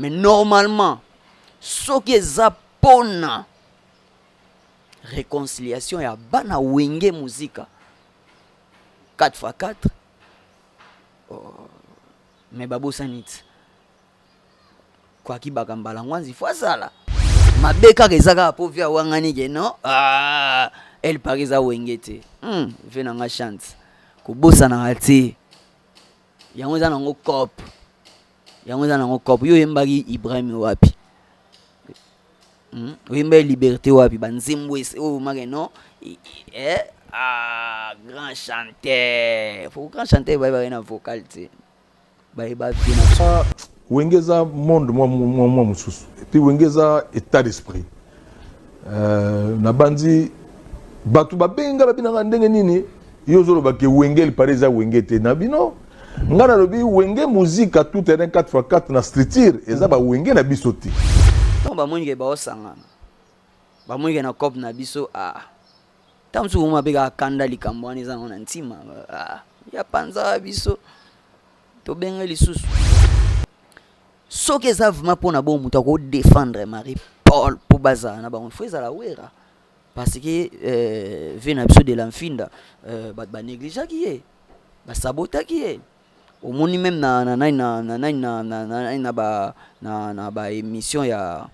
Mais normalement soki eza pona reconciliation ya bana Wenge Musica 4x4, oh, mais babosani ti kwaki baka mbala ngwanzi fo azala mabe kaka eza kaka po vie awangani ke non, ah, El Paris eza Wenge te. Vie na nga chante kobosanaka te, yango eza nango cop, yango eza nango cop. Yo oyembaki Ibrahim wapi? Oyembaki Liberté wapi? Banzembo oyo make non, eh, ah, grand chanteur, faut grand chanteur bayebaki na vocal te, bayeba vie na biso. Wenge eza monde mwa mosusu, et puis Wenge eza état d'esprit. Nabandi bato babenga babinanga ndenge nini yo ozoloba ke Wenge El Paris eza Wenge te. Na bino ngai nalobi Wenge Musica tout terrain 4x4 na structure eza bawenge na biso te. Ntango bamoni ke baosangana, bamoni ke na cope na biso, ah, ntango mosusu komona mpe kaka kanda likambo wana eza nango na ntima, ah, ya panzaka biso tobenge lisusu. Soki eza vraiment mpona bongo, moto akodéfendre Marie Paul mpo bazala na bango, fo ezala Wera, parce que vie na biso de la Mfinda, bato banégligeaki ye, basabotaki ye. Omoni même na nani na nani na nani na ba émission ya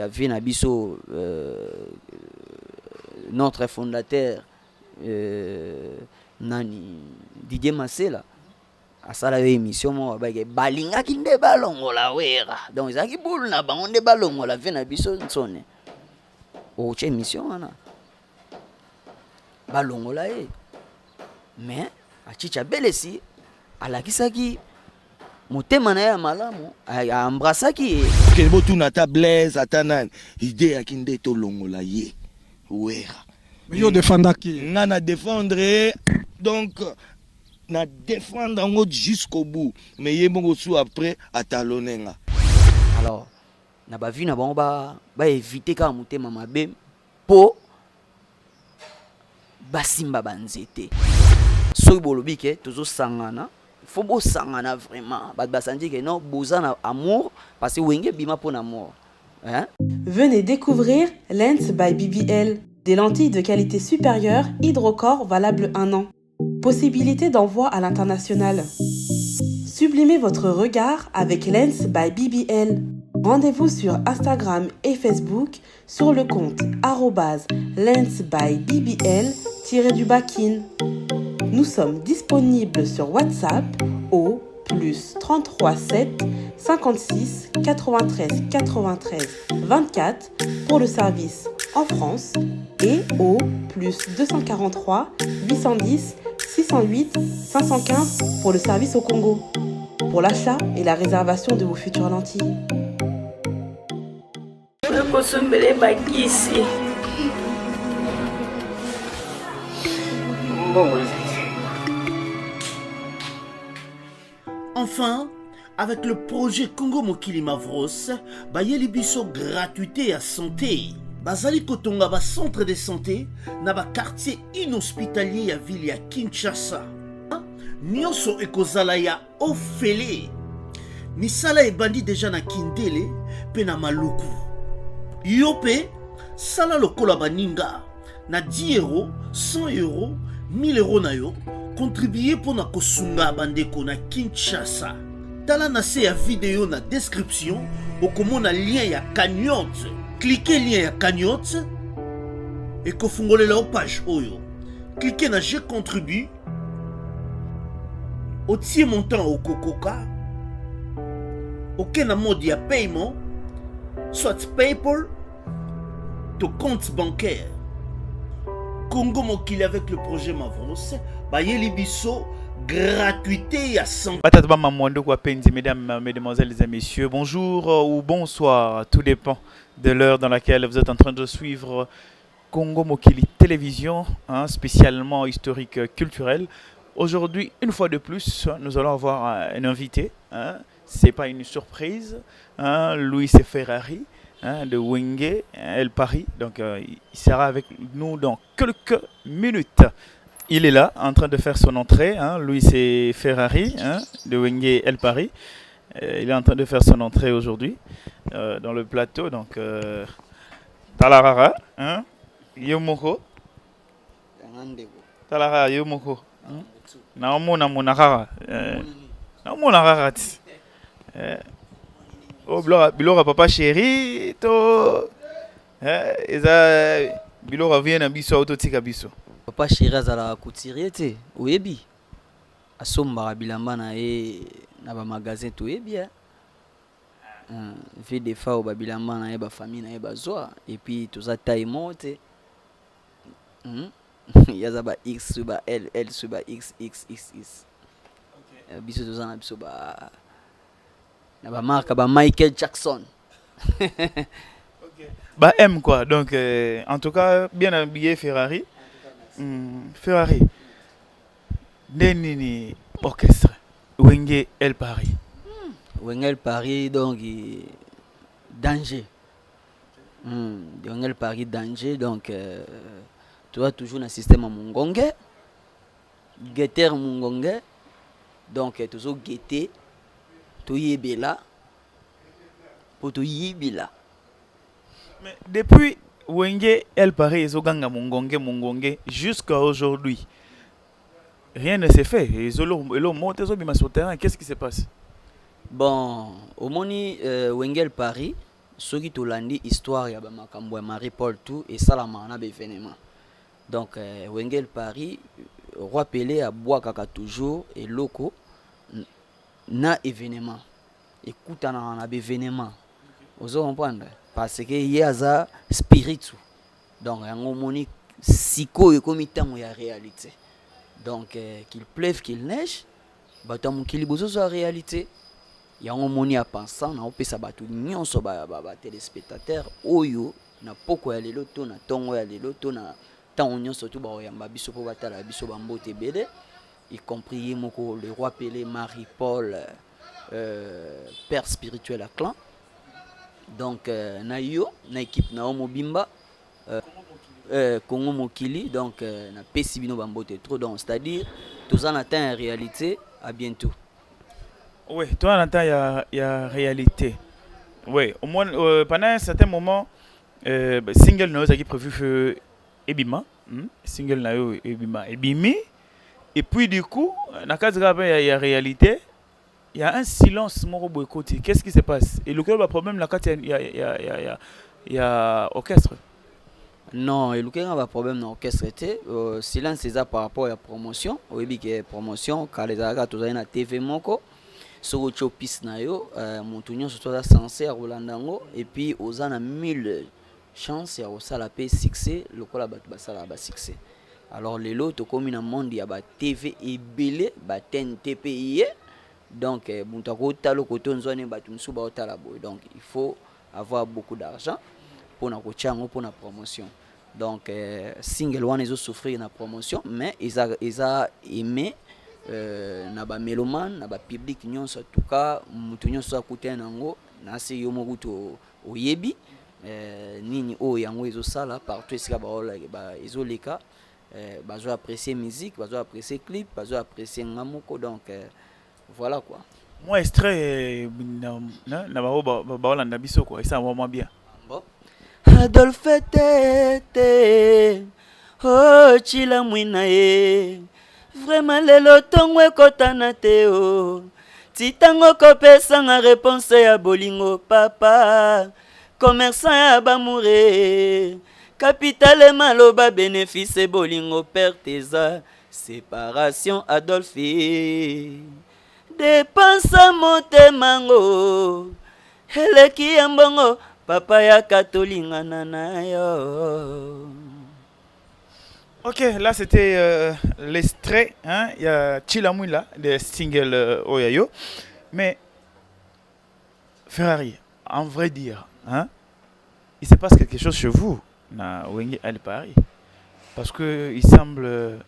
vie na biso, notre fondateur, nani, Didier Masela asala yo émission moko, babaki balingaki nde balongola Wera, donc ezalaki bulu na bango nde balongola vie na biso nsone. Okotya émission wana, balongola ye, mais Achicha Belesi alakisaki motema na ye ya malamu, aembrasaki ye. Okende botuna ata Blaise, ata nani, idée yaki nde tolongola ye Wera. Yo défendaki? Nga na défendre ye, donc na défendre yango jusqu'au bout, mais ye moko su après atalone nga. Alors na bavi na bango baévite kaka motema mabe mpo basimba banzete. Soki bolobi ke tozosangana, fo bosangana vraiment, bato basanti ke non, boza na amour, parce que Wenge ebima mpo na amour, hein? Venez découvrir Lens by BBL, des lentilles de qualité supérieure, hydrocore valable un an. Possibilité d'envoi à l'international. Sublimez votre regard avec Lens by BBL. Rendez-vous sur Instagram et Facebook sur le compte lens by BBL-kin. Nous sommes disponibles sur WhatsApp au +33 7 56 93 93 24 pour le service en France et au +243 810 608 515 pour le service au Congo. Pour l'achat et la réservation de vos futures lentilles. Nakosombele bakisi, mbongo eza te. Enfin, avec le projet Congo Mokili Mavros, bayeli biso gratuité ya santé. Bazali kotonga ba centre de santé na ba quartier inhospitalier ya ville ya Kinshasa. Nyonso ekozala ya ofele. Misala ebandi deja na Kindele mpe na Maluku. Yo mpe sala lokola baninga na 10 euro, 100 euro, 1000 euro na yo, contribue mpo na kosunga bandeko na Kinshasa. Tala na se ya video, na description okomona lien ya cagnotte. Clique lien ya cagnotte, ekofungolela yo page oyo. Clique na "Je contribue", otie montant okokoka, oke na mode ya paiement, soit PayPal to compte bancaire. Congo Mokili avec le projet Mavros bayeli biso gratuité ya santé. Batata bamama, ndugu wapenzi, mesdames, mesdemoiselles et messieurs, bonjour ou bonsoir, tout dépend de l'heure dans laquelle vous êtes en train de suivre Congo Mokili Télévision, hein, spécialement historique culturel. Aujourd'hui, une fois de plus, nous allons avoir un invité. Hein, c'est pas une surprise. Hein, Louis Ferrari, hein, de Wenge, El Paris. Donc, il sera avec nous dans quelques minutes. Il est là, en train de faire son entrée. Hein, Louis Ferrari, hein, de Wenge El Paris. Il est en train de faire son entrée aujourd'hui dans le plateau. Donc, Talarara, hein? Yo moko. Talara, yo moko. Hein? Naomona mona kaka. Naomona kaka ti. Oh, biloko papa chéri to eza biloko avie na biso, autotika biso. Papa chéri azalaka couturier te, oyebi, asombaka bilamba na ye na bamagasin, toyebi ve des fois oyo babilamba na ye, bafamille na ye bazwa. Et puis toza taille moko te. Ye aza ba X so ba L, L so ba X X X X. Biso toza na biso ba na bamarque ba Michael Jackson. Ba M quoi. Donc en tout cas bien habillé, Ferrari. Ferrari. Nde nini orchestre Wenge El Paris? Wenge El Paris, donc danger. Wenge El Paris danger. Donc toza toujours na système ya mongonge, guetteur mongonge. Donc tozoguetter, toyebela mpo toyibila. Mais depuis Wenge El Paris ezoganga mongonge mongonge jusqu'à aujourd'hui, rien ne s'est fait. Ezolo monte, ezobima sur terrain. Qu'est-ce qui se passe? Bon, omoni, Wenge El Paris, soki tolandi histoire ya bamakambo ya Marie Paul, tout esalamaka na baévénement. Donc Wenge El Paris, Roi Pelé abwakaka toujours eloko na événement, ekutanaka na baévénement, ozo comprendre, parce que ye aza spiritu. Donc yango omoni sikoyo ekomi ntango ya réalité. Donc qu'il pleuve, qu'il neige, bato ya mokili bozozwa réalité. Yango omoni ya pensant naopesa bato nyonso, batéléspectateur oyo na poko ya lelo to na ntongo ya lelo to na ntango nyonso to bakoyamba biso mpo batala biso, bambote ebele, y compris ye moko le Roi Pelé Marie Paul, père spirituel à clan. Donc na yo na équipe na yo mobimba, Congo Mokili, donc napesi bino bambote trop. Donc c'est-à-dire toza na temps ya réalité. À bientôt. Oui, toi na temps ya réalité. Oui, au moins pendant un certain moment, single na yo ezalaki prévu ebima, Single na yo ebima, ebimi, et puis du coup na kati kaka mpe ya réalité, il y a un silence moko boye ekoti. Qu'est-ce qui se passe? Elukeli ba problème na kati ya orchestre? Non, elukeli nga baproblème na orchestre te. Silence eza par rapport ya promotion. Oyebi ke promotion kala ezalaka, tozali na TV moko, soki otie opise na yo, moto nyonso to aza censé ya kolanda yango, et puis oza na mille chance ya kosala mpe succès lokola bato basalaka basuccès. Alors lelo tokómi na monde ya batv ebele, batnt mpe ye. Donc moto akotala okoto nzwani, bato mosusu baotala boye. Donc il faut avoir beaucoup d'argent mpona kotia yango mpona promotion. Donc single wana ezosouffrir na promotion, mais eza aimé na bamélomane, na bapublic nyonso. En tout cas moto nyonso akutani nango na se, yo moko kutu oyebi nini oyo yango ezosala partout esika ezoleka. Bazo apprécier musique, bazo apprécier clip, bazo apprécier nga moko. Donc voilà quoi. Moi extrait na bao baolanda biso quoi, esa mwa bien. Bon. Adolphe Tete o Chila mwina ye vraiment lelo ntongo ekɔtana te o ti ntango kopesanga réponse ya bolingo. Papa commerçant ya bamure, capitale maloba, bénéfice bolingo, perte eza séparation. Adolphe depansa motema ngo eleki ya mbongo. Papa yaka tolingana na yo. Ok, là c'était l'extrait, hein, il y a Chilamwila, des single Oyayo. Mais Ferrari, en vrai dire, hein, il se passe quelque chose chez vous, na Wenge El Paris. Parce que il semble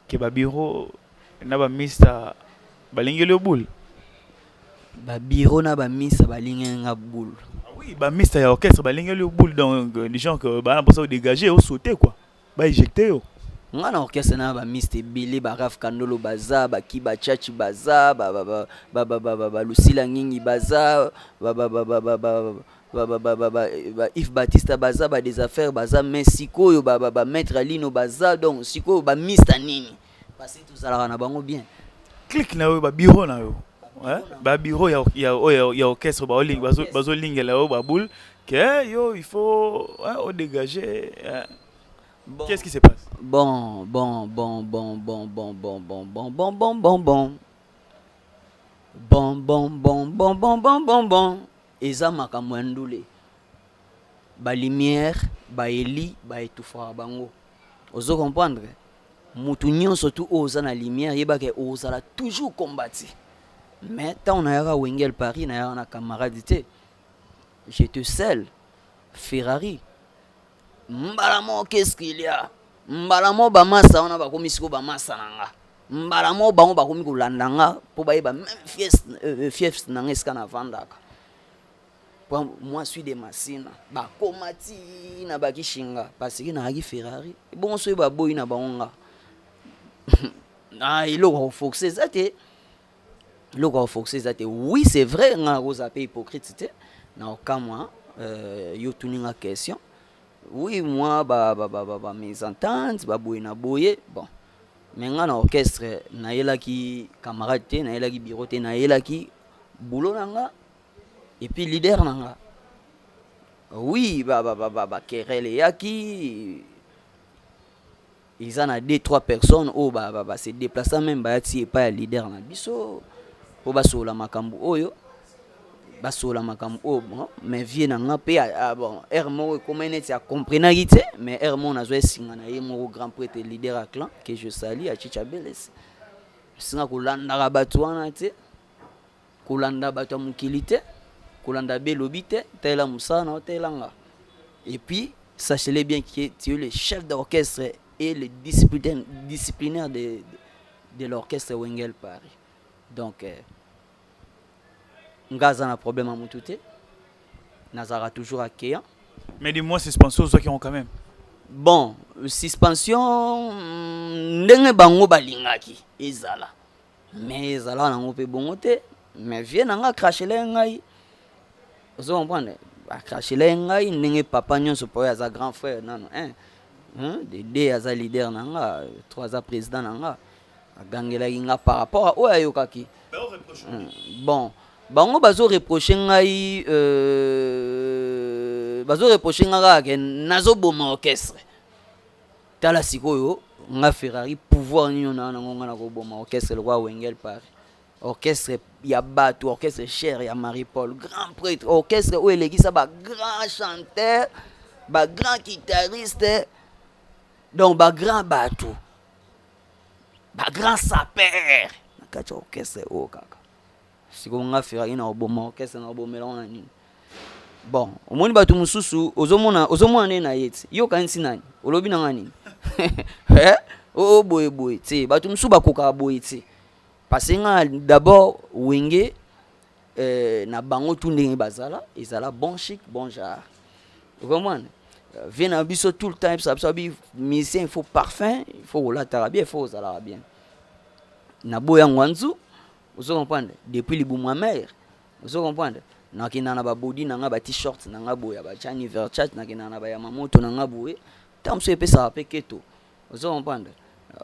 que ba bureau na ba mista balingeli boule. Ba bureau na ba mista balingeli nga boule? Ah oui, ba mista ya orchestre balingeli boule, donc les gens que ba na pour dégager ou sauter quoi. Ba éjecter yo. Nga na orchestre na ba miste ebele, ba Raf Kandolo baza, ba Kiba Chachi baza, ba ba ba ba ba ba ba ba Lucila Ngingi baza, ba ba ba ba ba ba ba ba ba ba ba ba Yves Batista baza, ba des affaires baza, mais sikoyo ba ba ba maître Alino baza, donc sikoyo ba mista nini? Parce que tozalaka na bango bien. Clique na yo, ba bureau na yo. Hein? Ba bureau ya ya oyo ya orchestre ba oling bazo bazolingela yo ba boule que yo il faut hein, o dégager hein. Bon. Qu'est-ce qui se passe? Bon, bon, bon, bon, bon, bon, bon, bon, bon, bon, bon, bon, bon. Bon, bon, bon, bon, bon, bon, bon, bon. Eza makambo ya ndule. Ba lumière, ba eli, ba étouffera bango. Ozo comprendre? Mutu nyonso tu oyo oza na lumière, yeba ke ozala toujours combati. Mais tant nayaka Wenge El Paris, nayaka na camarade te. J'étais seul. Ferrari. Mbala moko qu'est-ce qu'il y a? Mbala moko ba masa wana bakomi sikoyo ba masa na nga. Mbala moko bango bakomi kolanda nga po bayeba meme fies, euh, fiefs na nga esika navandaka. Po moi suis de Masina. Bakoma ti na Bakishinga parce que nazalaki Ferrari. Ebongo soki baboyi na bango nga. Ah, eloko ya koforce eza te. Eloko ya koforce eza te. Oui, c'est vrai, nga nakozala pe hypocrite te. Na kokamwa, euh, yo tuni nga question. Oui, moi, ba, ba, ba, ba, ba mésentente, ba boye na boye. Bon. Mais nga na orchestre, nayelaki camarade te, nayelaki bureau te, nayelaki boulot na nga, et puis leader na nga. Oui, ba, ba, ba, ba, ba querelle eyaki, eza na 2 3 personnes oyo ba, ba, ba se déplaça même baya ti epai ya leader na biso po basolola makambo oyo, basolola makambo oyo. Bon, mais vieux na nga pe ah, bon, heure moko ekomai neti akomprenaki te, mais heure moko nazwa esinga na ye moko grand prêtre leader ya clan que je salue, Achicha Beles. Singa kolandaka bato wana te, kolanda bato ya mokili te, kolanda belobi te, talela mosala na yo, talela nga. Et puis sachez-le bien que tu es le chef d'orchestre et le disciplinaire, disciplinaire de, de, de l'orchestre Wenge El Paris. Donc, euh, nga aza na problème ya mutu te, nazalaka toujours accueillant. Mais dis-moi, suspension ozwaki yango quand même? Bon, suspension ndenge bango balingaki ezala, mais ezalaka nango mpe bongo te. Mais vieux na nga acrachela ngai, ozo comprendre, acrachela ngai ndenge papa nyonso, po oyo aza grand frère nano, un, hein, de deux aza leader na nga, trois aza président na nga, agangelaki nga par rapport à oyo ayokaki. Bon, bango bazo reprocher ngai, euh, bazo reprocher nga kaka ke nazoboma orchestre. Tala sikoyo nga Ferrari, pouvoir nini na nango nga nakoboma orchestre lokola Wenge El Paris? Orchestre ya bato, orchestre cher ya Marie-Paul, grand prêtre, orchestre oyo elekisa ba grand chanteur, ba grand guitariste, donc ba grand bato, ba grand sapeur na kati ya orchestre oyo kaka. Sikoyo nga Ferrari na koboma orchestre, na kobomela ngo na nini? Bon, omoni bato mosusu, ozomona, ozomona nde na ye ti yo okanisi nani, olobi na nga nini? Eh, o boye boye te, bato mosusu bakokaka boye te. Parce que nga d'abord Wenge, euh, na bango tout ndenge bazala, ezala bon chic, bon genre. Vraiment, vie na biso tout le temps, biso biso bi musicien, il faut parfum, il faut kolataka bien, il faut ozalaka bien. Na boya ngwanzu, ozo comprendre, depuis libumu ya mère, ozo comprendre, nakenda na ba body na nga, ba t-shirt na nga boya, ba Gianni Versace, nakenda na ba Yamamoto na nga boye, tango mosusu epesaka pe keto, ozo comprendre.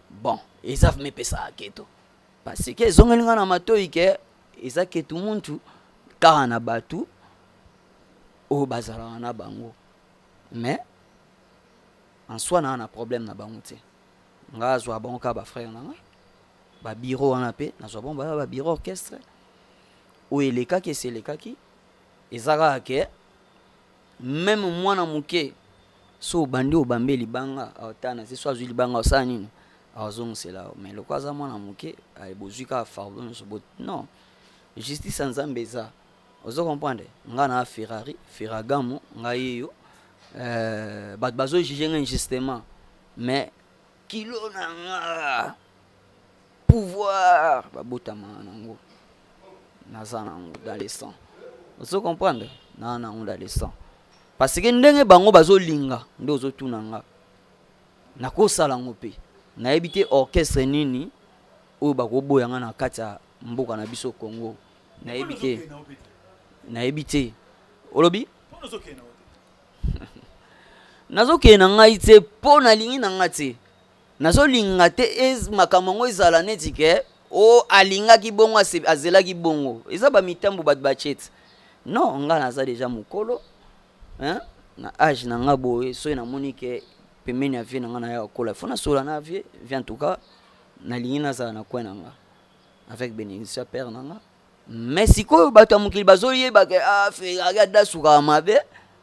Bon, eza vraiment epesaka keto, parce que ezongeli nga na matoyi ke eza ketu muntu kaka na bato oyo bazalaka na bango, mais en soi naa na problème na bango te. Nga azwa bango kaka ba frère na nga, ba bureau wana pe nazwa bango ba bureau orchestre oyo elekaki, esi elekaki. Eza kaka ke même mwana moke so obandi obambe libanga, aotana se so azwi libanga osala nini, azongisela yo. Mais lokola aza mwana moke, bozwi kaka fardeau nyonso bo, non, justice ya Nzambe eza, ozo comprendre. Nga na Ferrari, Ferragamo, nga ye yo, euh, bato bazo juger nga injustement, mais kilo na nga pouvoir babotama nango, naza nango dans le sang, ozo comprendre, na nango dans le sang, parce que ndenge bango bazolinga nde ozotuna nga nakosala yango mpe. Nayebi te orchestre nini oyo bakoboya nga na kati ya mboka na biso Congo. Nayebi te. Nayebi te. Olobi? Nazokende na ngai te mpo nalingi na ngai te. Nazolinga te makambo yango ezala neti ke o alingaki bongo, azelaki bongo. Eza ba mitambo bato batie te. Non, nga naza deja mokolo, hein? Na age na nga boye, soki namoni ke pembeni ya vie na nga naya kokola, faut nasola na vie, vie en tout cas nalingi nazala na coin na nga avec bénédiction ya père na nga. Mais sikoyo bato ya mokili bazoyeba ke ah, Ferrari adasukaka mabe,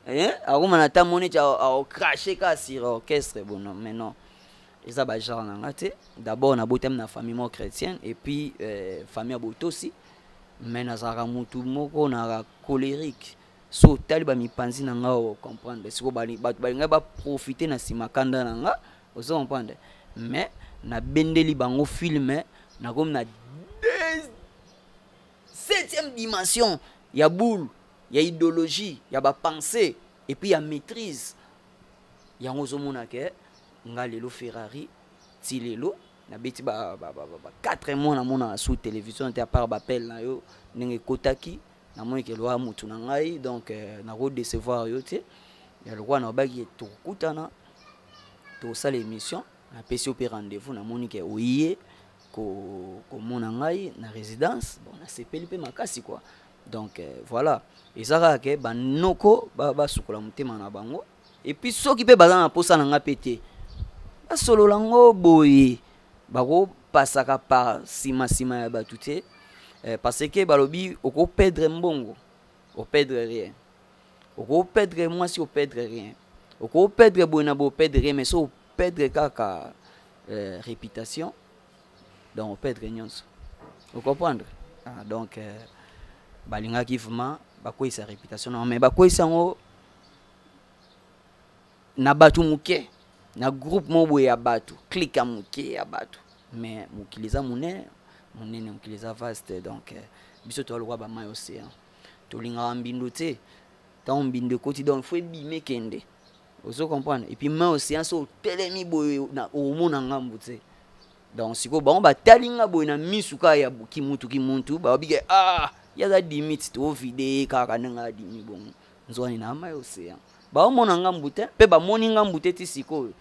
eh? Akoma na ntango neti aocrache kaka sur orchestre bon, non, mais non, eza ba genre na nga te. D'abord nabotami na famille moko chrétienne et puis famille ya botosi, mais nazalaka mutu moko na colérique. So otali ba mipanzi na nga o comprendre. Sikoyo bato balingaki ba profiter na nsima kanda na nga, ozo comprendre. Mais nabendeli bango film, nakomi na septième dimension ya boule, ya idéologie, ya ba pensée et puis ya maîtrise. Yango ozomona ke nga lelo Ferrari ti lelo nabeti ba 4 mois namonaka sous télévision te, à part bapele na yo ndenge ekotaki. Namoni ke loa mutu na ngai, donc nako décevoir yo te. Ya lokola nalobaki tokokutana, tosala émission, napesi yo mpe rendez-vous. Namoni ke oye komona ngai na résidence, bon, nasepeli mpe makasi quoi. Donc voilà, eza kaka ke banoko basukola motema na bango. Et puis soki mpe baza na posa na nga mpe te, basolola ngo boye, bakopasaka par nsima nsima ya bato te, parce que balobi okoperdre mbongo, operdre rien, okoperdre mwasi, operdre rien, okoperdre boye na boye, operdre rien, mais so operdre kaka réputation, donc operdre nyonso, ocomprendre. Ah, donc balingaki vraiment bakweyisa réputation na, mais bakweyisa yango na bato moke, na groupe moko boye ya bato, clique ya moke ya bato. Mais mokili eza monene monene, mokili eza vaste. Donc biso toza lokola bamai océan, tolingaka mbindo te. Ntango mbindo ekoti, donc faut ebima, ekende, ozo comprendre. Et puis mai océan, so otelemi boye, omona ngambu te. Donc sikoyo bango batali nga boye na misu kaka ya kimutu kimuntu, balobi ke ah, ye aza limite, tovide ye kaka ndenge adimi bongo. Nzwani na mai océan, baomona ngambu te mpe bamoni ngambu te ti sikoyo.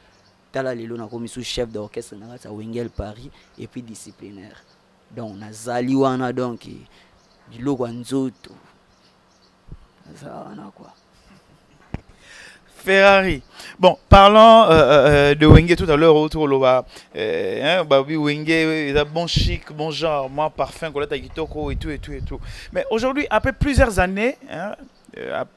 Tala lelo nakomi sous chef d'orchestre na kati ya Wenge El Paris et puis disciplinaire. Donc nazali wana, donc biloko ya nzoto naza wana quoi. Ferrari. Bon, parlant de Wenge tout à l'heure, autour de hein, bah oui, Wenge, il a bon chic, bon genre, moi parfum, kolata kitoko et tout et tout et tout. Mais aujourd'hui, après plusieurs années, hein,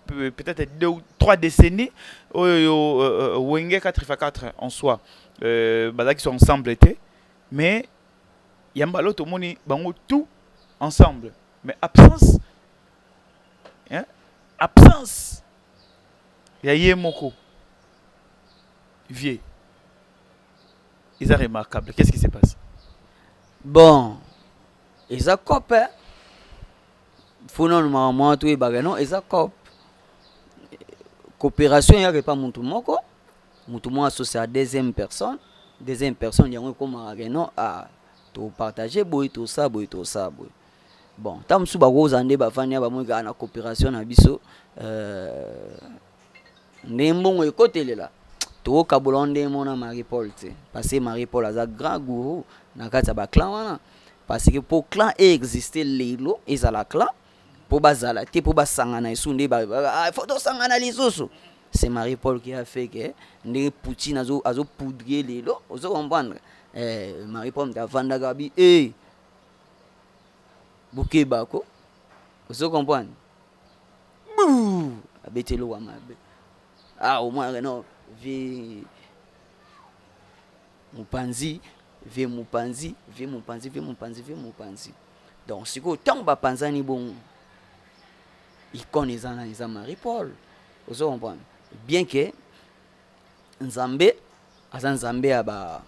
peut-être 2 ou 3 décennies, oyo Wenge 4x4 en soi, bah, qui sont ensemble été, mais Yambalo tomoni bango tout ensemble. Mais absence, hein, absence ya ye moko vieux eza remarquable. Qu'est-ce qui s'est passé? Bon, eza cope fo nanu makambo wana toyebaka. Non, eza cope, coopération eyaka epa mutu moko, mutu moko asocia ya deuxième personne, deuxième personne yango ekomaka ke non, ah, topartage boye, tosala boye, tosala boye. Bon, ntango mosusu bakozala nde bafandi ya bamoi kaka na coopération na biso, ndenge mbongo ekotelela, tokokabola ngo ndenge mona Marie Paul te, parce que Marie Paul aza grand gourou na kati ya baclan wana. Parce que po clan existe lelo, ezala clan mpo bazala te, mpo basangana esu nde ah, faut tosangana lisusu. C'est Marie Paul qui a fait que ndenge Poutine azopoudre lelo, ozo comprendre. Marie Paul moto avandaka bi e bokebako, ozo comprendre, abeti eloko ya mabe. Ah, au moins non, vie mopanzi, vie mopanzi, vie mopanzi, vie mopanzi, vie mopanzi. Donc sikoyo ntango bapanzani bongo, icône eza nani? Eza Marie Paul, ozo comprendre. Bien que Nzambe aza Nzambe ya ba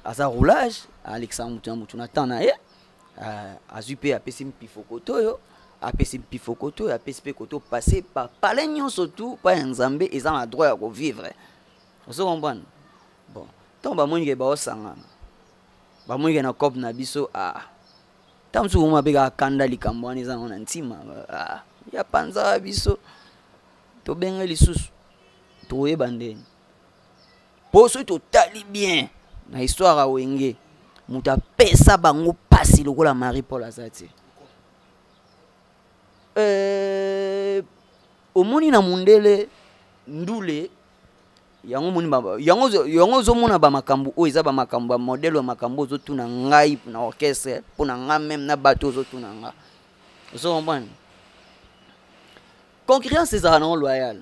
aza roulage, alekisaka motu na motu na temps na ye. Azwi mpe apesi mpifo koto oyo, apesi mpifo koto oyo, apesi mpe koto, passe bapale nyonso tu pa ya Nzambe eza na droit ya kovivre, ozo comprendre. Bon. Ntango bamoni ke baosangana, bamoni ke na cope na biso, ah, ntango mosusu komona mpe kaka kanda likambo wana eza nango na ntima, ah, ya panzaka biso tobenge lisusu tokoyeba ndeni. Mpo soki totali bien na histoire ya Wenge, moto apesa bango mpasi lokola Marie Paul aza te. Euh, omoni na mundele ndule yango omoni yango yango ozomona ba makambo oyo eza ba makambo ba modèle ya makambo ozotuna ngai na orchestre mpo na nga meme na bato ozotuna nga, ozo comprendre? Concurrence ezalaka nango loyale,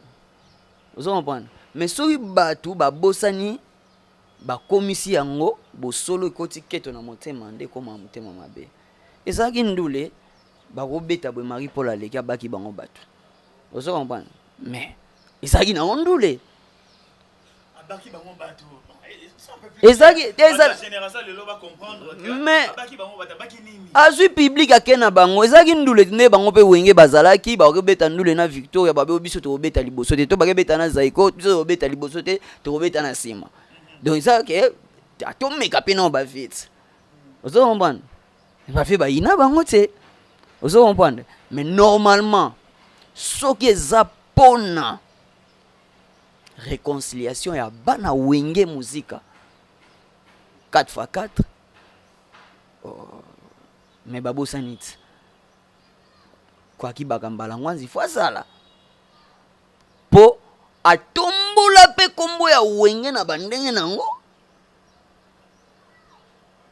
ozo comprendre? Mais soki bato babosani, bakomisi yango bosolo, ekoti keto na motema nde ekóma motema mabe. Ezalaki ndule bakobeta boye, Marie Paul aleki abaki bango bato, ozo comprendre? Mais ezalaki nango ndule, ezalaki, mais azwi public ake na bango. Ezalaki ndule nde bango mpe Wenge bazalaki bakobeta ndule na Victoria, babe biso tokobeta liboso te, to bakobeta na Zaiko, biso tokobeta liboso te, tokobeta na nsima. Donc ezalaki atomeka mpe nao bavite, ozo comprendre? Bafe bayina bango te, ozo comprendre? Mais normalement soki eza mpona réconciliation ya bana Wenge Muzika 4x4, oh, mais babosani ti kwaki baka mbala ngwanzi fo azala mpo atombola mpe nkombo ya Wenge na bandenge nango,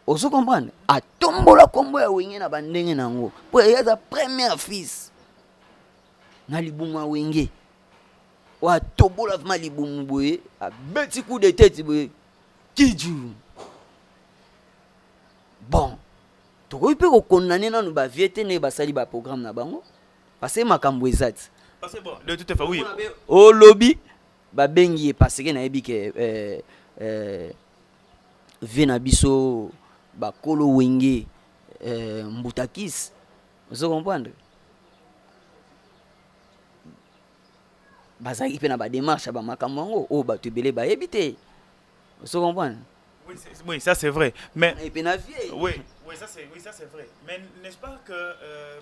ozo comprendre? Atombola nkombo ya Wenge na bandenge nango mpo ye aza première fils na libumu ya Wenge oyo atobola vraiment libumu boye, abeti coup de tête boye kiju. Bon, tokoki mpe kokondane nanu bavie te ndenge basali baprogramme na bango, parce que makambo eza ti. Parce que bon, de toute façon, oui. Olobi babengi ye parce que nayebi ke vie na biso bakolo Wenge, Mbutakis, ozo comprendre? Bazalaki mpe na badémarche ya bamakambo yango oyo bato ebele bayebi te, ozo comprendre? Oui, ça c'est vrai. Mais et puis na vie. Oui, ça c'est vrai. Mais n'est-ce pas que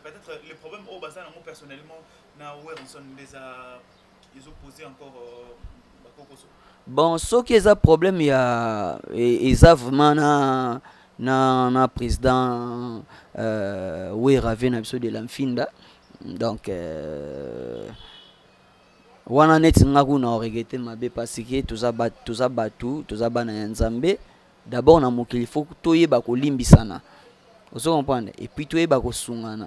peut-être le problème au bazar, moi personnellement, na Werrason déjà ils ont posé encore bakokoso. Bon, soki eza problème ya eza vraiment na président Wera, ve na biso de la Mfinda, donc wana neti nga kuna oregretter mabe, parce que toza bato, toza bana ya Nzambe. D'abord na mokili faut toyeba kolimbisana, ozo comprendre? Et puis toyeba kosungana,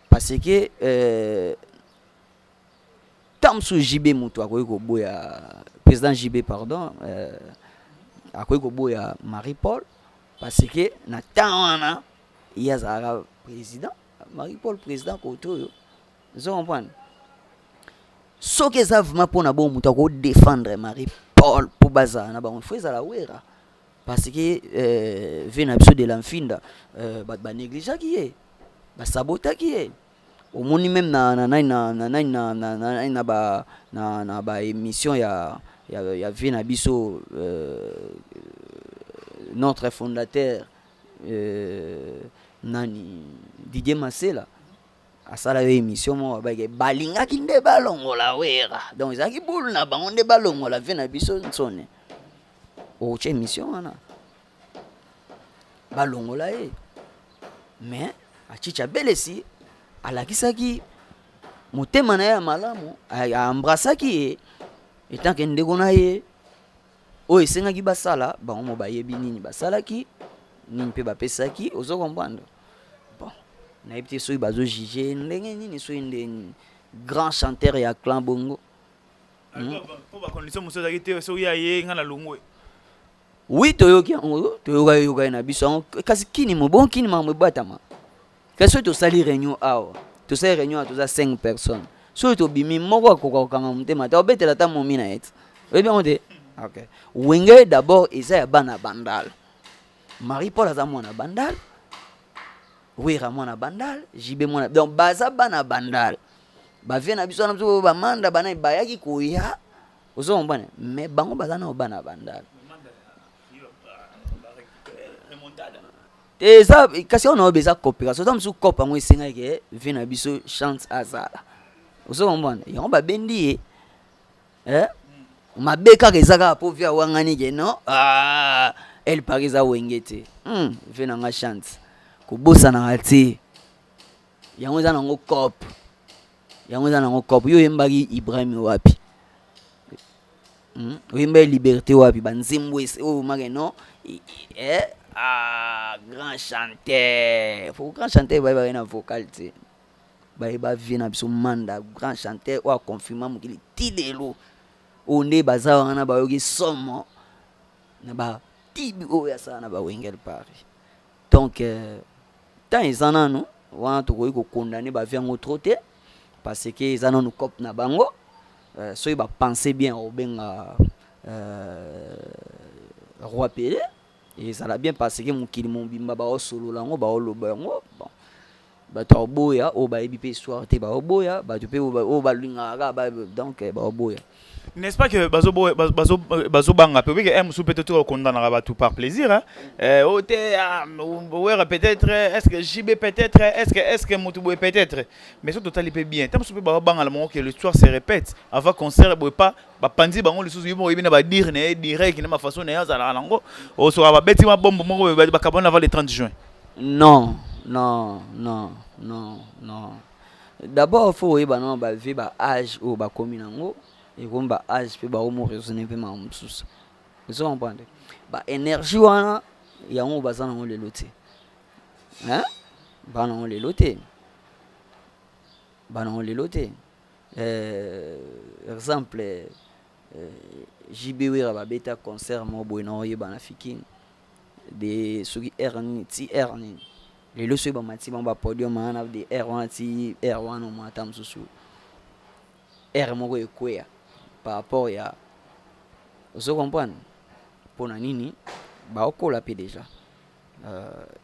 parce que ntango mosusu JB moto akoki koboya président JB, pardon, akoki koboya Marie Paul, parce que na temps wana ye azalaka président, Marie Paul président kote oyo, ozo comprendre? Soki eza vraiment mpona bongo, moto akodéfendre Marie Paul mpo bazala na bango, faut ezala Wera, parce que ve na biso de la Mfinda, bato banégligeaki ye, basabotaki ye. Omoni même na nani na nani na nani na ba émission ya vie na biso, notre fondateur, nani, Didier Masela asala yo émission moko, babaki balingaki nde balongola Wera, donc ezalaki bulu na bango nde balongola vie na biso nsone. Okotya émission wana, balongola ye, mais Achicha Belesi alakisaki motema na ye ya malamu, aembrassaki ye etanke ndeko na ye. Oyo esengaki basala bango mo bayebi nini basalaki nini mpe bapesaki, ozo comprendre? Bon, nayebi te soki bazojuge ndenge nini, soki ndenge nini, grand chanteur ya clan bongo. Mpo bacondition mosusu ezalaki te, soki ya ye nga na longwe. Oui, toyoki yango, toyoka yoka ye na biso yango, kasi kini mo bon kini makambo ebatama. Kasi soki tosali réunion awa, tosali réunion awa, toza 5 personnes, soki tobimi, moko akoka kokanga motema te, obetela ata momi na ye te, oyebi yango te. Ok, Wenge d'abord eza ya bana Bandal. Marie Paul aza mwana Bandal, Wera mwana Bandal, JB mwana, donc baza bana Bandal. Bavie na biso wana, biso bamanda bana bayaki koya, ozo comprendre? Mais bango baza nao bana Bandal. Te eza kasi wana oyo eza coopération. Ata mosusu coop yango esengaki ke vie na biso chance azala. Ozo comprendre? Yango babendi ye. Eh? Mabe kaka eza kaka po vie awangani ke non. Ah, El Paris eza wenge te. Vie na nga chance. Kobosanaka te. Yango eza nango coop. Yango eza nango coop. Yo oyembaki Ibrahim wapi? Oyembaki Liberté wapi? Ba nzembo oyo make non. Eh, ah, grand chanteur. Faut grand chanteur bayebaka ye na vocal te. Bayeba vie na biso Manda, grand chanteur oyo aconfirma mokili ti lelo. Oyo nde baza wana bayoki somo na ba tibi oyo asala na ba Wenge El Paris. Donc temps eza nanu wana tokoki ko condamner ba vie yango trop te parce que eza nanu coop na bango. Soki ba penser bien obenga Roi Pele ezala bien parce que mokili mobimba baosolola yango baoloba yango. Bon, bato baoboya oyo bayebi mpe histoire te, baoboya bato mpe oyo balingaka kaka donc baoboya. N'est-ce pas que bazobanga mpe obike mosusu mpe totika kokondamnaka bato par plaisir, hein? Oyo te, ah, Wera peut-être, est-ce que JB peut-être, est-ce que motu boye peut-être, mais so totali mpe bien, ta mosusu mpe babangala bango que l'histoire se répète avant concert boye pa bapandi bango lisusu. Yo moko oyebi na badire na ye direct na mafaçon na ye azalaka nango, osoka babeti mabombo moko boye bakabwana avant le 30 juin. Non, non, non, non, non. D'abord faut oyeba nano bavie ba âge oyo bakomi nango, ekomi ba âge mpe baomo raisonner mpe makambo mosusu. Ozo comprendre? Ba énergie wana yango baza nango lelo te, hein? Baza nango lelo te, baza nango lelo te. Exemple, JB Wera babeta concert moko boye na oyeba na Fikine de soki heure nini ti heure nini. Lelo soki bamati bango bapodium wana de heure wana ti heure wana, omona ata mosusu heure moko ekweya par rapport ya, ozo comprendre mpona nini baokola mpe déjà.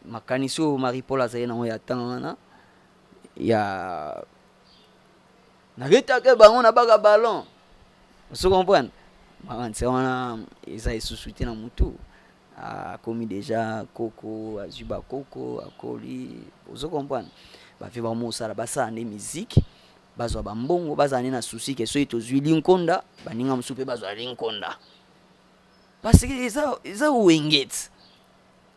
Makanisi oyo Marie Paul azali nango ya temps wana ya naketaka bango na baka ballon, ozo comprendre, makanisi wana eza esusu te na mutu. Akomi déjà koko, azwi bakoko, akoli, ozo comprendre. Bavie bamosala, basala nde musique, bazwa bambongo, bazala nde na souci ke soki tozwi linkonda, baninga mosusu mpe bazwa linkonda, parce que eza wenge ti,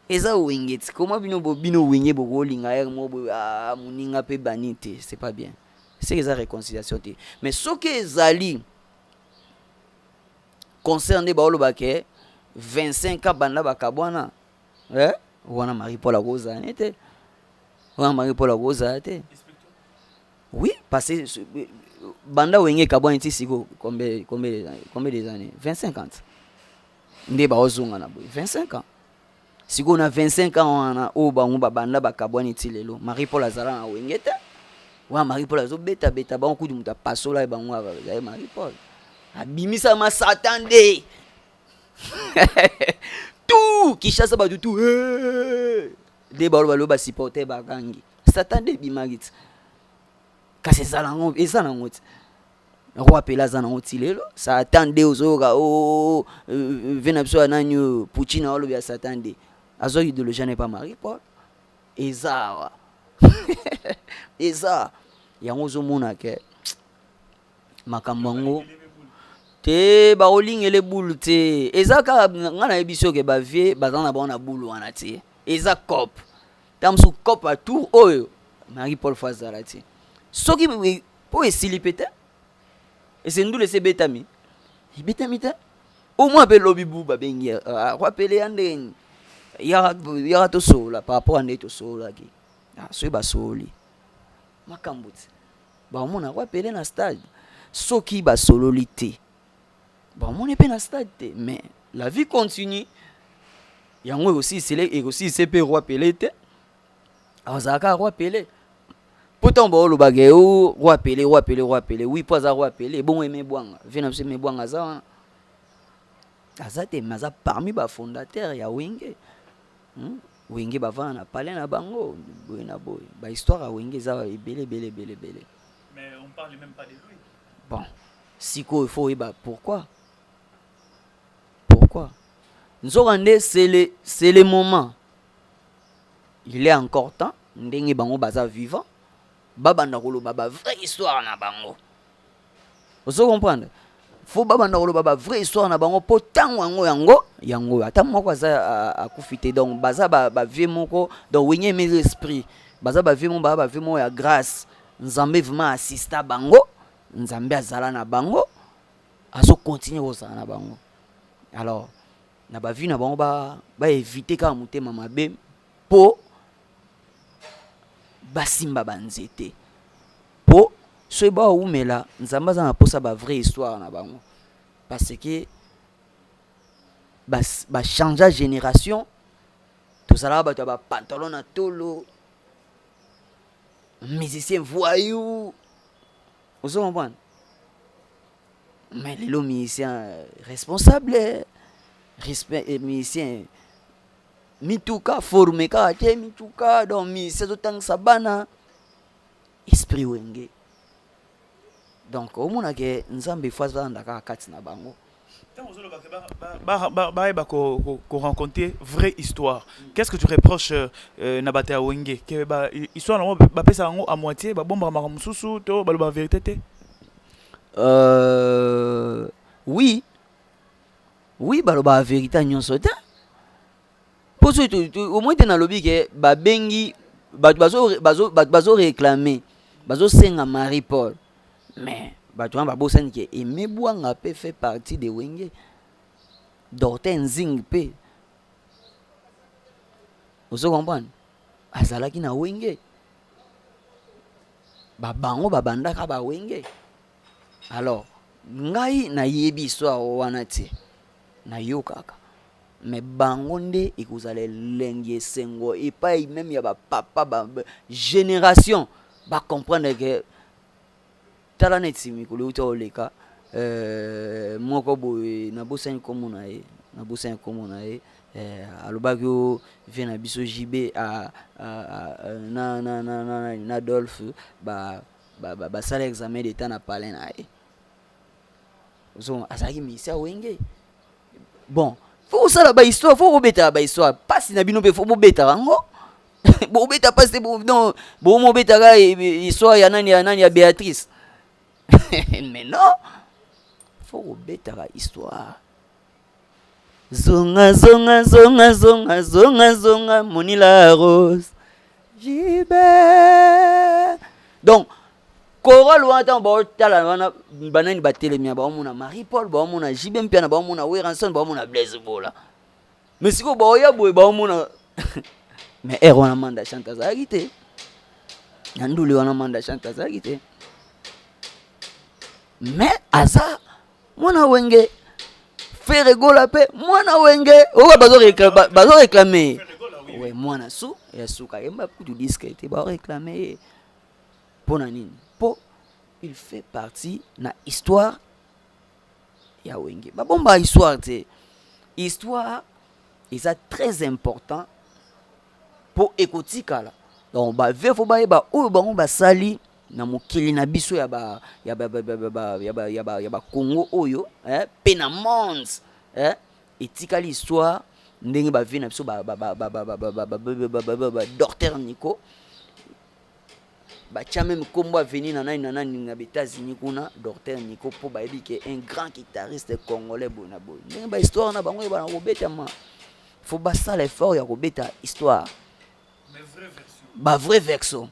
eza wenge ti. Koma bino bino wenge bokolinga ere moko boye, ah, moninga mpe bani te, c'est pas bien. Seke eza réconciliation te. Mais soki ezali concert nde baoloba ke 25 ans banda bakabwana, eh? Wana Marie Paul akozala ne te, wana Marie Paul akozala te. Oui, parce que banda wenge ekabwani ti siko combien des années? 25 ans nde baozonga na boye, 25 ans. Sikoyo na 25 ans wana oyo bango babanda bakabwani ti lelo, Marie Paul azala na wenge te. Wana Marie Paul azobetabeta bango kutu, moto apasola ye bango azali Marie Paul, abimisama Satan nde tout Kinshasa, bato tout nde baloba lelo basupporter bakangi Satan nde ebimaki ti. Kasi ezala yango, eza nango ti Roi Pele aza nango ti lelo. Satan nde ozoyoka o ve na biso ya nani oyo Poutine aolobi ya Satan nde azwaki idéologie na epa Marie Paul. Eza awa, eza yango ozomona ke makambo yango te bakolingela ebulu te. Eza kaka ngai nayebi soki bavie baza na bango na bulu wana te. Eza coop, ta mosusu coop ya tour oyo Marie Paul fo azala te. Soki mpo esili mpe te, ese ndula esi ebetami, ebetami te. Au moins mpe lobi bu babengi Roi Pele ya ndenge yaka tosolola par rapport ya ndenge tosololaki. Soki basololi makambo te, baomona Roi Pele na stade. Soki basololi te, baomoni mpe na stade te. Mais la vie continue. Yango ekosilise mpe Roi Pele te, azalaka Roi Pele mpo ntango baolobaka e Roi Pele, Roi Pele, Roi Pele, oui, mpo aza Roi Pele. Ebongo Eme Bwanga, vie na biso Eme Bwanga aza wana, aza te, mais aza parmi bafondateur ya Wenge, Wenge bavanda na palais na bango boye na boye. Bahistoire ya Wenge eza ebele ebele ebele ebele. Mais on parle même pas de lui. Bon, sikoyo faut oyeba pourquoi. Nzoka nde c'est le moment. Il est encore temps, ndenge bango baza vivant, babanda koloba ba vraie histoire na bango. Ozo comprendre? Faut babanda koloba ba vraie histoire na bango po tango yango yango yango ata moko aza akufi te. Donc baza ba, ba vieux moko, donc Wenge mes esprit, baza ba vieux moko, ba ba vieux moko ya grâce. Nzambe vraiment assista bango, Nzambe azala na bango, azo continuer kozala na bango. Alors na ba vie na bango ba ba éviter kaka motema mabe po basimba ba nzete. Po soki bawumela, Nzambe aza na posa ba vraie histoire na bango, parce que ba ba changer génération. Tozalaka bato ya ba pantalon na tolo, musicien voyou, ozo comprendre? Mais lelo musicien responsable, respect, musicien mituka forme kaka te mituka, donc musicien azotangisa bana, esprit Wenge. Donc omonake Nzambe fo azalanda kaka kati na bango. Bayeba koraconter vraie histoire. Qu'est-ce que tu reproches na bato ya Wenge? Ke ba histoire nango bapesa yango à moitié, babombaka makambo mosusu to baloba vérité te? Oui, balobaka vérité nyonso te, mpo soki omoi te nalobi ke babengi bato, bato bazoréclame, bazosenga Marie Paul, mais bato wana babosani ke Aimé Bwanga mpe fait partie de Wenge, Dorte Nzing mpe, ozo comprendre, azalaki na Wenge. Babango babandaka bawenge. Alors ngai nayebi histoire wana te, nayokaka, mais bango nde ekozala elengi, esengo epai même ya bapapa ba génération bacomprendre ke tala neti mikolo euti oleka, moko boye, nabosani nkombo na ye, nabosani nkombo na ye, alobaki o vie na biso JB na Adolphe basala examen d'état na palin na ye. Azalaki ministère Wenge. Bon, faut kosala bahistoire, faut kobetaka bahistoire. Mpasi na bino mpe faut bobetaka yango, bobeta mpasi te. Donc bomobetaka histoire ya nani, ya nani, ya Béatrice, mais non, faut kobetaka histoire. Zonga, zonga, zonga, zonga, zonga, zonga, monila rose JB. Donc chorale wana, ntango baotala wana, banani batelemi? Baomona Marie Paul, baomona JB Mpiana, baomona Werrason, baomona Blaise Bola. Mais sikoyo baoya boye, baomona, mais ere wana Manda Chante azalaki te na ndule wana. Manda Chante azalaki te, mais aza mwana Wenge. Ferre Gola mpe mwana Wenge oyo bazoréclame ye, we mwana su ya suka yemba kutu disque te, baoréclame ye mpo na nini? Mpo il fait partie na histoire ya Wenge. Babomba histoire te, histoire eza très important mpo ekotikala. Donc bave fo bayeba oyo bango basali na mokili na biso ya ba ya ba ya ba ya ba ya ba ya bakongo oyo, mpe na monde, etikali histoire ndenge bavie na biso ba docteur Nico batia même nkombo aveni na nani na nani na baÉtats-Unis kuna, docteur Nico, mpo bayebi ke un grand guitariste congolais boye na boye. Ndenge bahistoire na bango eyebana kobetama, faut basala effort ya kobeta histoire, bavrai verso,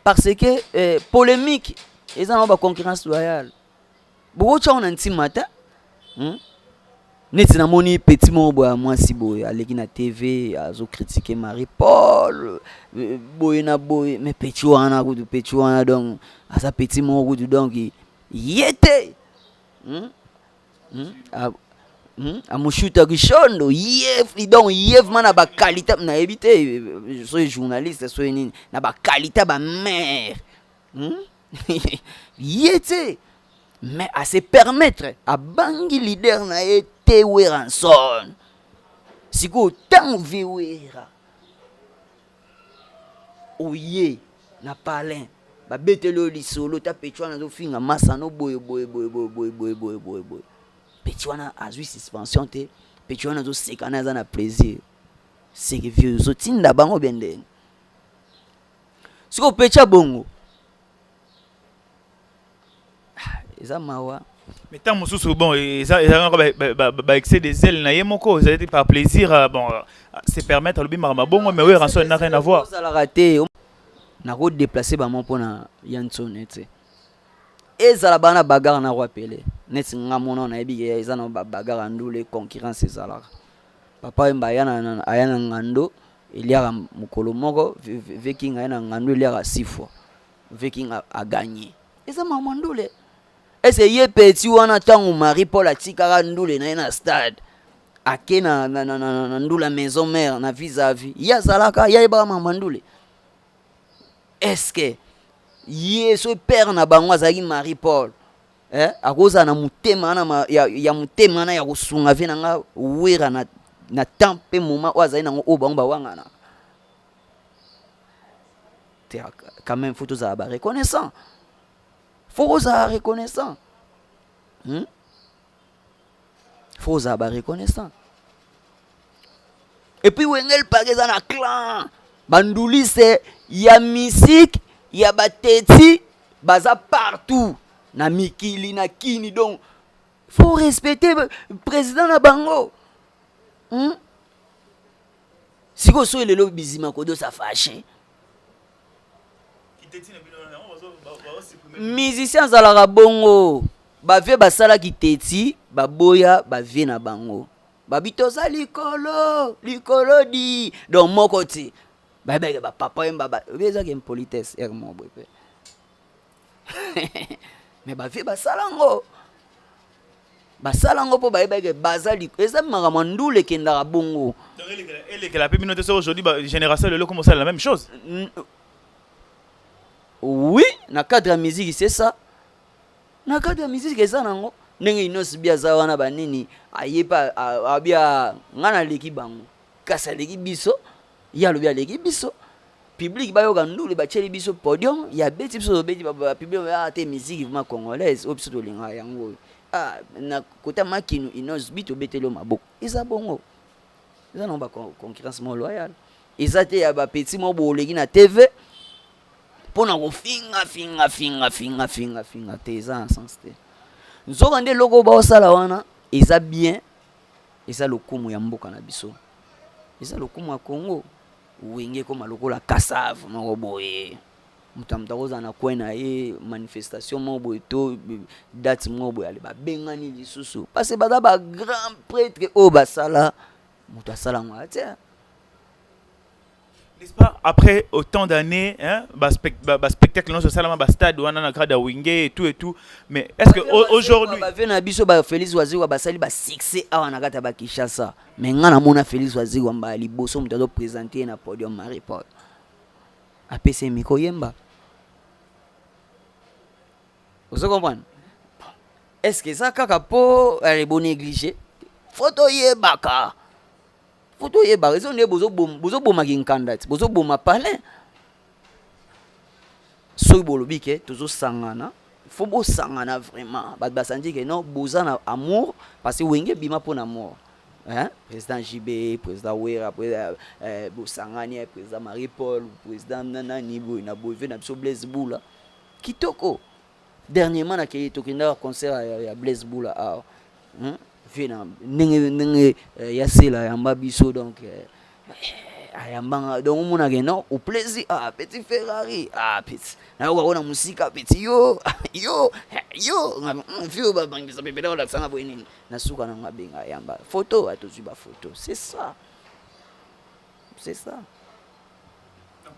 parce que polémique eza nango baconcurrence loyale, bokotya ngo na ntima te, Neti namoni petit moko boye ya mwasi boye aleki na TV, azocritiquer Marie Paul boye na boye, mais petit wana kutu, petit wana donc aza petit moko kutu, donc ye te, Amoshutaki shondo ye, donc ye vraiment na baqualité, nayebi te soki journaliste soki nini, na baqualité bamare, Ye te, mais à se permettre abangi leader na ye te, Werrason. Sikoyo ntango vie Wera oye na palin, babeteli oyo lisolo ta petit wana azofinga masano boye boye boye boye boye boye boye boye boye, petit wana azwi suspension te, petit wana azoseka na aza na plaisir. Seke vieux ozotinda bango bien ndenge. Sikoyo pecha bongo. Ah, eza mawa. Mais tant mosusu bon eza eza ba ba excès de zèle na ye moko ezali par plaisir euh, bon euh, se permettre alobi makambo bongo mais oyo rançon n'a rien à voir. Ozalaka te nako déplacer bango mpona ya nsone te. Ezala bana bagarre na roi Pele neti nga mona nayebi ke eza na ba bagarre ya ndule concurrence ezalaka. Papa Wemba aya na aya na ngando eliaka mokolo moko Viking aya na ngando eliaka six fois. Viking a gagner. Eza makambo ya ndule. Ese ye petit wana ntango Marie Paul atikaka ndule na ye na stade ake na, na, na, na, na ndula maison mère na vis à vis ye azalaka ye ayebaka makambo ya ndule est-ce que ye soki père na bango azalaki Marie Paul eh, akozala na motema wana ya, ya motema wana ya kosunga vie na nga wera na, na temps mpe moment oyo azali nango oyo bango bawanganaka te. Quand même faut tozala ba reconnaissant, faut kozala reconnaissant, Faut kozala ba reconnaissant. Et puis Wenge Paris eza na clan bandulise ya musique ya bateti baza partout na mikili na kini, donc faut respecter président na bango, Sikoyo soki lelo Bizima Kodosa fâché, musicien azalaka bongo. Bavie basalaki teti, baboya bavie na bango, babi toza likolo likolo di donc moko te bayebaki bapapa oyemba obi ezaki impolitesse ere moko boye mpe, mais bavie basala yango, basala yango mpo bayebaki baza eza makambo ya ndula ekendaka bongo. Elekela mpe bino te so aujourd'hui génération lelo comme osala la même chose. Oui, na cadre ya musique, c'est ça. Na cadre ya musique eza nango ndenge Innoss'B aza wana banini aye mpe abia nga naleki bango, kasi aleki biso. Ye alobi aleki biso, public bayoka ndule, batieli biso podium ya beti biso, tobeti public ah te, musique vraiment congolaise oyo biso tolingaka yango oyo. Ah, na kota makinu Innoss'B tobeteli yo maboko. Eza bongo, eza nango baconcurrence moko loyale, eza te ya bapeti moko boleki na TV mpona kofinga finga finga finga finga finga te, eza na sens te. Nzoka nde eloko oyo baosala wana eza bien, eza lokumu ya mboka na biso, eza lokumu ya Congo. Wenge ekoma lokola kasave moko boye, moto ya moto akozala na coin na ye, manifestation moko boye to date moko boye ale babengani lisusu parce que baza ba grand prêtre oyo basala moto asala yango atia. N'est-ce pas, après autant d'années, hein, bah, bah, spectacle non salama ba stade wana na grade ya Wenge et tout et tout, mais est-ce que aujourd'hui bavie na biso ba Félix Wazekwa basali ba succès awa na kati ya Bakinshasa, mais nga namona Félix Wazekwa mbala liboso moto azoprésente ye na podium, Marie Paul apesi ye micro yemba. Ozo comprendre? Est ce que eza kaka mpo bo néglige? Faut toyebaka, faut toyebaka eza nde bozobomaki nkanda ti bozoboma palin. Soki bolobi ke tozosangana, faut bosangana vraiment. Bato basandi ke non, boza na amour parce que Wenge ebima mpo na amour, hein? Président JB, président Wera, président, bosangani, président Marie Paul, président nani boye na boye ve na biso Blaise Bula kitoko. Dernièrement nakei, tokendaka concert ya Blaise Bula awa, Vie na ndenge ndenge ya sela ayamba biso, donc ayambanga, donc omonaka non au plaisir. Ah, petit Ferrari, ah petit, nayoka ko na mosika petit yo yo yo vieux babangisa pepele olakisanga boye nini na suka nango abenga ayamba photo, atozwi bafoto. C'est ça, c'est ça.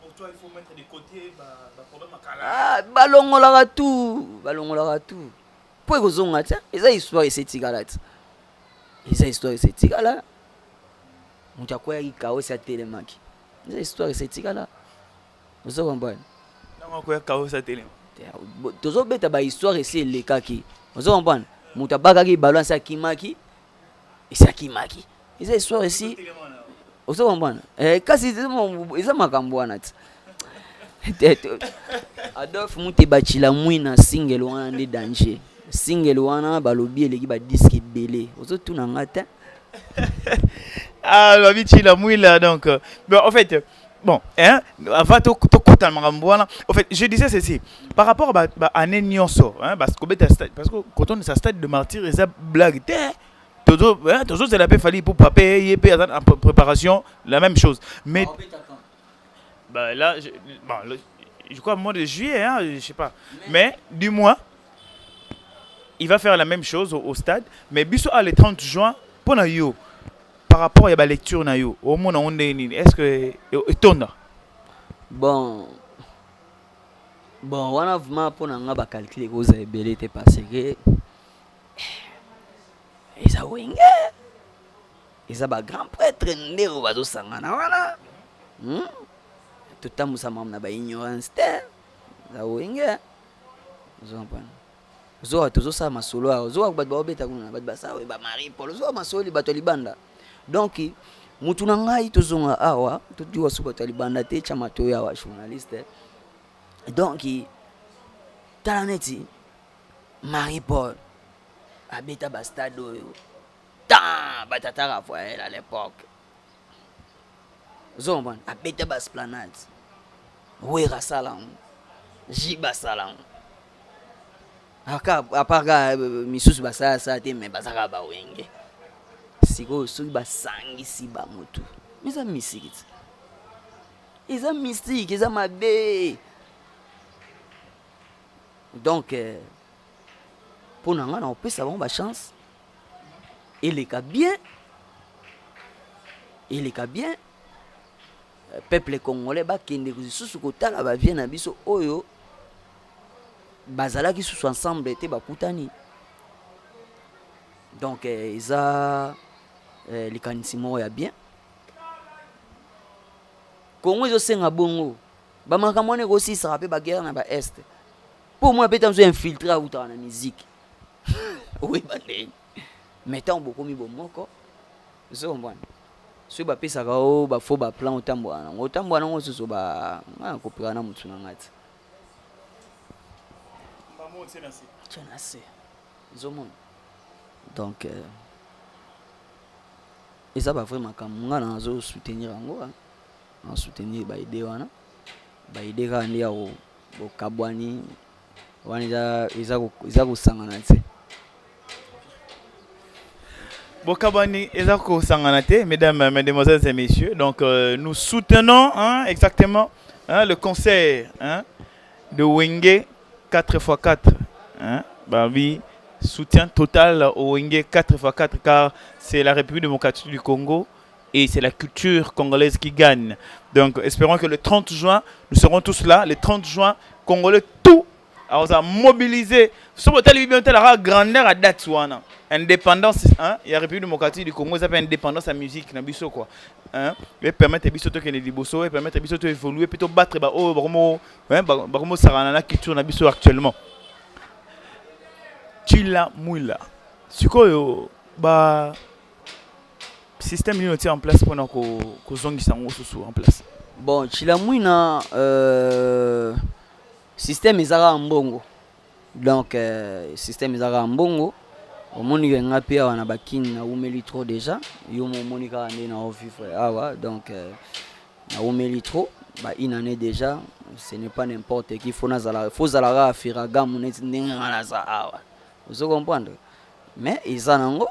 Pour toi, il faut mettre de côté ba problème. Ah, balongolaka tout, balongolaka tout mpo ekozonga te. Eza histoire esi etikala te, eza histoire esi etikala. Moto akweyaki kao esi atelemaki, eza histoire esi etikala. Ozo comprendre? Tozobeta bahistoire esi elekaki. Ozo comprendre? Moto abakaki ballon esi akimaki, esi akimaki, eza histoire esi. Ozo comprendre? Kasi eza makambo wana te. Adolphe Muteba Chilamwina, single wana nde danger. Single wana balobi eleki badisque ebele. Ozotuna nga te. Ah, babi Chila Mwila, donc. Euh, bon, en fait, bon, hein, avant tout, tout makambo wana. En fait, je disais ceci. Par rapport à ba, ba année nyonso, hein, parce que parce que quand on est à stade de martyr, eza blague te. Tozo, hein, tozo c'est la paix Fally pour papa ye pe en préparation, la même chose. Mais bah là, je, bon, le, je crois mois de juillet, hein, je sais pas. Mais du moins, il va faire la même chose au, au stade. Mais biso a le 30 juin, pour na yo, par rapport à la lecture na yo, au moins on est est-ce que etonda? Bon, bon wana vraiment mpo na nga bacalcul ekozala ebele te parce que eza wenge, eza bagrand prêtre nde oyo bazosangana wana, Totambusa makambo na baignorance te, eza wenge. Ozocomprendre? Ozoka tozosala masolo awa, ozoka bato baobeta kuna, bato basala oyo, bamarie Paul, ozoka masolo bato ya libanda. Donc mutu na ngai, tozonga awa, totiwa so bato ya libanda te, tya matoyo awa, journaliste. Donc tala neti Marie Paul abeta bastade oyo tan batata Raphaël à l'époque, ozocomprendre? Abeta baesplanade, Wera asala yango, Jiba asala yango, aka à part kaka misusu basalasala te, mais baza kaka bawenge. Sikoyo soki basangisi bango tu, eza mystique ti, eza mystique, eza mabe. Donc mpo na ngai, na kopesa bango bachance, eleka bien, eleka bien. Peuple congolais bakende lisusu kotala bavie na biso oyo bazalaki susu ensemble te, bakutani. Donc eza likanisi moko ya bien. Kongo ezosenga bongo, bamakambo wana ekosisaka mpe baguerre na baest, mpo omona mpe ntango infiltré autaka na musique, oyeba ndenge. Mais ntango bokomi bomoko, ozo comprendre, soki bapesaka o bafaux baplan, otambola nango, otambola nango susu, ba nga nakopeka na motu na nga ti tia na se, ozomona. Donc eza bavrai makambo, nga na nazosoutenir yango, nasoutenir baidée wana, baidée kaka nde ya bokabwani wana eza kosangana te. Bokabwani eza kosangana te, mesdames, mesdemoiselles et messieurs. Donc nous soutenons, hein, exactement, hein, le concert, hein, de Wenge 4x4. Hein, bah oui, soutien total au Wenge 4x4 car c'est la République démocratique du Congo et c'est la culture congolaise qui gagne. Donc espérons que le 30 juin, nous serons tous là. Le 30 juin, Congolais tout alors ça mobilisé. Soki otali bien la grandeur à date wana. Indépendance, hein, il y a République démocratique du Congo, ça s'appelle indépendance à musique na biso quoi. Hein, et permettre biso to kene liboso, et permettre biso to évoluer, plutôt battre ba oh ba hein, ba ba sarana na culture na biso actuellement. Chila Mwila. Sikoyo ba système nini otia en place mpona kozongisa yango susu en place? Bon, Chila Mwina, système eza kaka mbongo. Donc système eza kaka mbongo. Omoni ke nga mpe awa na bakini naumeli trop déjà, yo mo omoni kaka nde na ovivre awa. Donc naumeli trop, ba une année déjà. Ce n'est pas n'importe qui, faut nazala, faut zala kaka Ferragamo neti ndenge nga naza awa, ozo comprendre. Mais eza nango,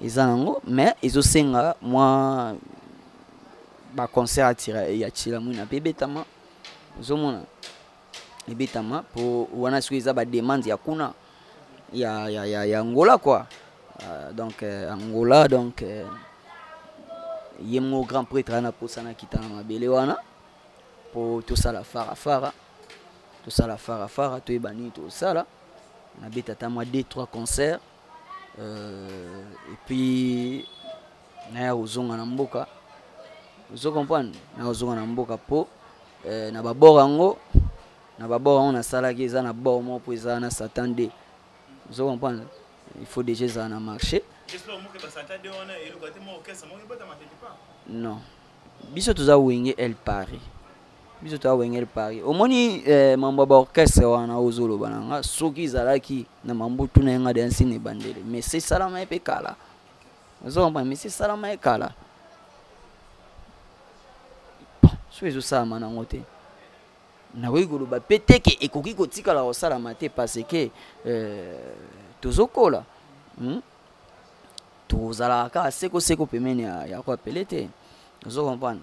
eza nango, mais ezosenga mwa baconcert ya Chila Mwina mpe ebetama, ozomona, ebetama mpo wana soki eza bademande ya kuna ya Angola quoi. Donc Angola, donc ye moko grand prêtre ana posa nakita na mabele wana mpo tosala farafara, tosala farafara, toyeba nini tosala. Nabeta ata mwa 2 3 concert, et puis naya kozonga na mboka, ozo comprendre, naya kozonga na mboka mpo na babord yango, na babord yango nasalaki, eza na bord moko mpo eza na Satan 2, ozo comprendre, il faut déjà ezala na marché. Non, biso toza Wenge El Paris, biso toza Wenge El Paris. Omoni mambo ya baorchestre wana ozoloba na nga, soki ezalaki na mambutu na ye nga deya nsina ebandeli, mais se esalama ye mpe kala, ozo comprendre, mais se esalama ye kala. Soki ezosalama nango te, nakoki koloba pe te ke ekoki kotikala kosalama te parce que euh, tozokola hmm? Tozalaka kaka seko seko pembeni ya, ya roi Pele te. Ozo comprendre?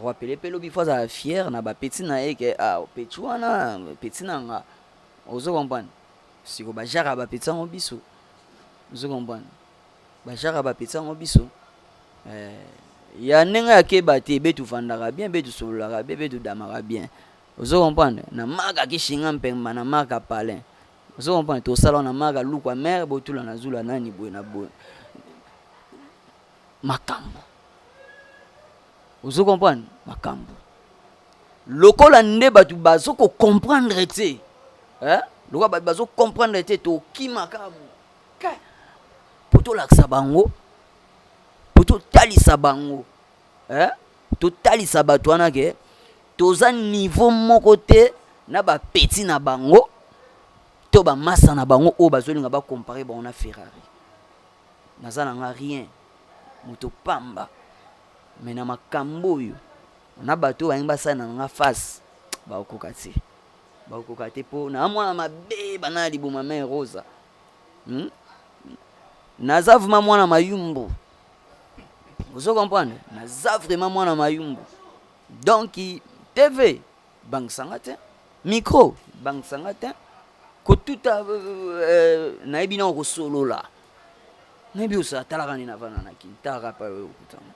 Roi Pele pe lobi faut azala fier na ba petit na ye ke ah petit wana petit na nga. Ozo comprendre? Siko ba genre ya ba petit yango biso. Ozo comprendre? Ba genre ya ba petit yango biso. Eh, ya ndenge ya keba te be tuvandaka bien be tusololaka bien be tudamaka bien. Ozo comprendre? Na marka kishinga mpemba na marka palin. Ozo comprendre? Tosala na marka lukwa mère botula na zula nani boye na boye. Makambo. Ozo comprendre? Makambo. Lokola nde bato bazo ko comprendre te. Hein? Lokola bato bazo comprendre te tokima kaka moke. Po tolakisa bango, po totalisa bango. Hein? Totalisa bato wana ke toza niveau moko te na ba petits na bango to ba masa na bango oyo bazolinga ba comparer bango na Ferrari. Naza na nga rien, moto pamba. Mais na makambo oyo na bato oyo balingi basala na nga face bakokoka te. Bakokoka te po na mwana mabe bana ya liboma mère Rosa. Hmm? Naza vraiment mwana mayumbu. Ozo comprendre? Naza vraiment mwana mayumbu. Donc TV bangisa nga te, micro bangisa nga te, kotuta euh, nayebi nao kosolola. Nayebi osala talaka nini avanda na kin, talaka pa oyo okutanga.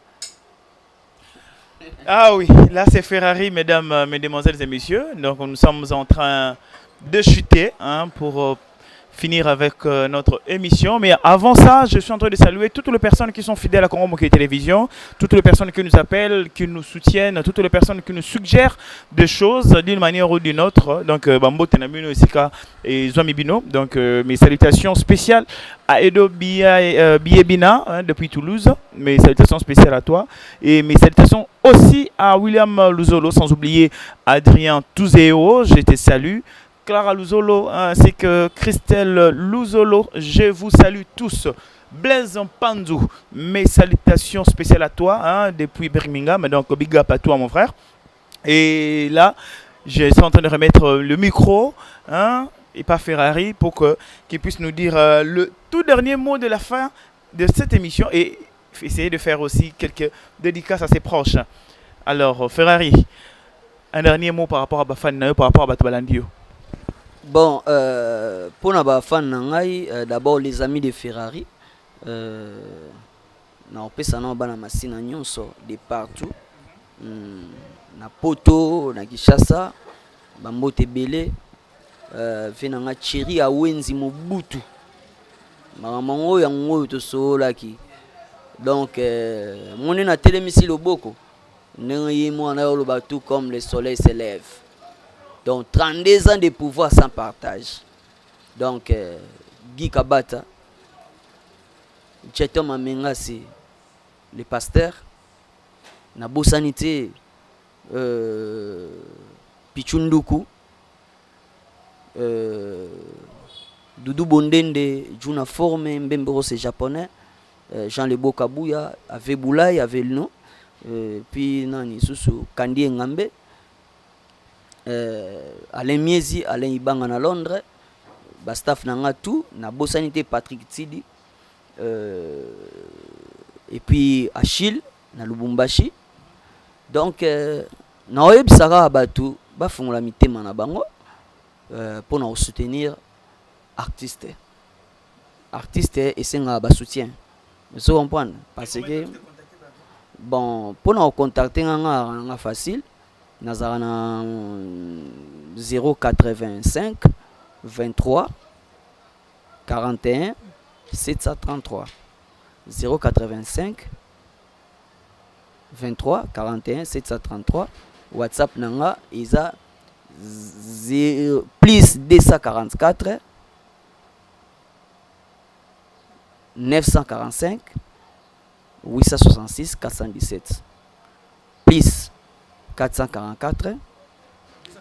Ah oui, là c'est Ferrari, mesdames, mesdemoiselles et messieurs. Donc nous sommes en train de chuter hein, pour euh, finir avec euh, notre émission. Mais avant ça, je suis en train de saluer toutes les personnes qui sont fidèles à Congo Mokili Télévision, toutes les personnes qui nous appellent, qui nous soutiennent, toutes les personnes qui nous suggèrent des choses d'une manière ou d'une autre. Donc, euh, Bambo Tenamino Esika et Zwami Bino. Donc, euh, mes salutations spéciales à Edo Biebina hein, depuis Toulouse. Mes salutations spéciales à toi. Et mes salutations aussi à William Luzolo, sans oublier Adrien Touzéo. Je te salue. Clara Luzolo ainsi que Christelle Luzolo, je vous salue tous. Blaise Panzou, mes salutations spéciales à toi hein, depuis Birmingham. Donc, big up à toi, mon frère. Et là, je suis en train de remettre le micro hein, et pas Ferrari pour que qu'il puisse nous dire euh, le tout dernier mot de la fin de cette émission et essayer de faire aussi quelques dédicaces à ses proches. Alors, Ferrari, un dernier mot par rapport à ba fan na yo, par rapport à bato balandi yo. Bon, euh, pour na ba fan na ngai, euh, d'abord les amis de Ferrari, euh, na opesa na bana masina nyonso de partout. Mm, na Poto, na Kinshasa, bambote ebele, euh, ve na nga Thierry Awenzi Mobutu. Makambo yango yango oyo tosololaki. Donc, euh, moni na telemisi loboko ndenge ye mwana yo oloba tout comme le soleil se lève. Donc 32 ans de pouvoir sans partage. Donc euh, Guy Kabata, Cheto Mamengasi, le pasteur, nabosani te euh, Pichu Nduku, euh, Doudou Bondende, Juna Forme, Mbembe Rose japonais, euh, Jean Lebo Kabuya, Ave Boulay, Ave Lino, euh, puis nani susu Kandi Engambe, euh, Alain Miezi, Alain Ibanga na Londres, ba staff na nga tout, nabosani te Patrick Tsidi, euh, et puis Achille na Lubumbashi. Donc euh, naoyebisa kaka bato bafungola mitema na bango euh, mpo na kosoutenir artiste. Artiste esengaka ba soutien. Ozo comprendre? Parce que bon, mpo na kocontacte nga nga nga facile, nazalaka na 085 23 41 733 085 23 41 733 WhatsApp na nga eza plus 244 945 866 417 plus 444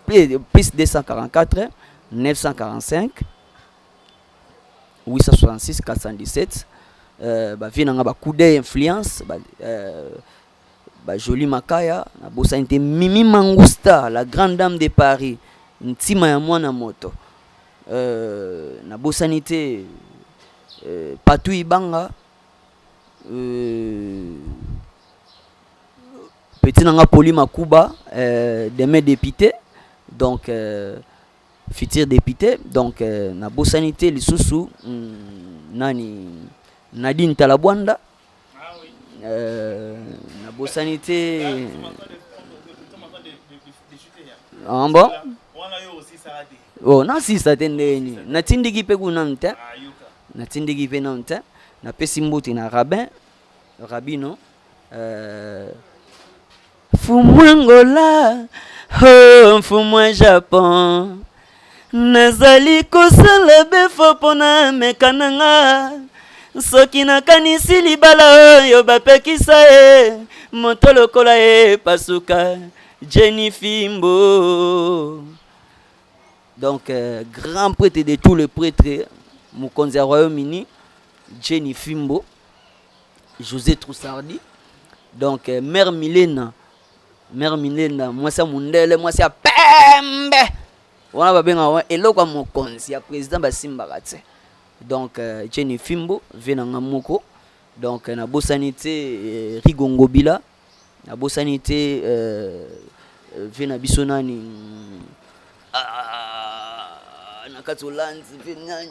plus 244 945 866 417 euh, ba vie na nga ba coup d'œil influence ba, euh, Ba Jolie Makaya, nabosani te Mimi Mangusta, la grande dame de Paris, ntima ya mwana moto. Nabosani te Patou Ibanga, petit na nga Poli Makuba, demain député, donc futur député, donc nabosani te lisusu nani Nadine Talabwanda. Nabosani te. Ah bon? Oh, nasisa te ndenge nini? Natindiki mpe kuna nanu te, natindiki mpe nanu te. Napesi mbote na Rabin Rabino, Mfumu Angola, oh, mfumu ya Japon, nazali kosala befo mpo na meka na nga. Soki nakanisi libala oyo bapekisa ye, moto lokola ye pasuka Jenny Fimbo. Donc grand prêtre de tous les prêtres, mokonzi ya Royaume-Uni, Jenny Fimbo, José Troussardi. Donc mère Milena, mère Milena, mwasi ya mundele, mwasi ya pembe wana babengaka wana eloko ya mokonzi ya président basimbaka te. Donc Jenny Fimbo vie na nga moko. Donc nabosani te Rigo Ngobila, nabosani te vie na biso nani, na kati Hollande, vie nani,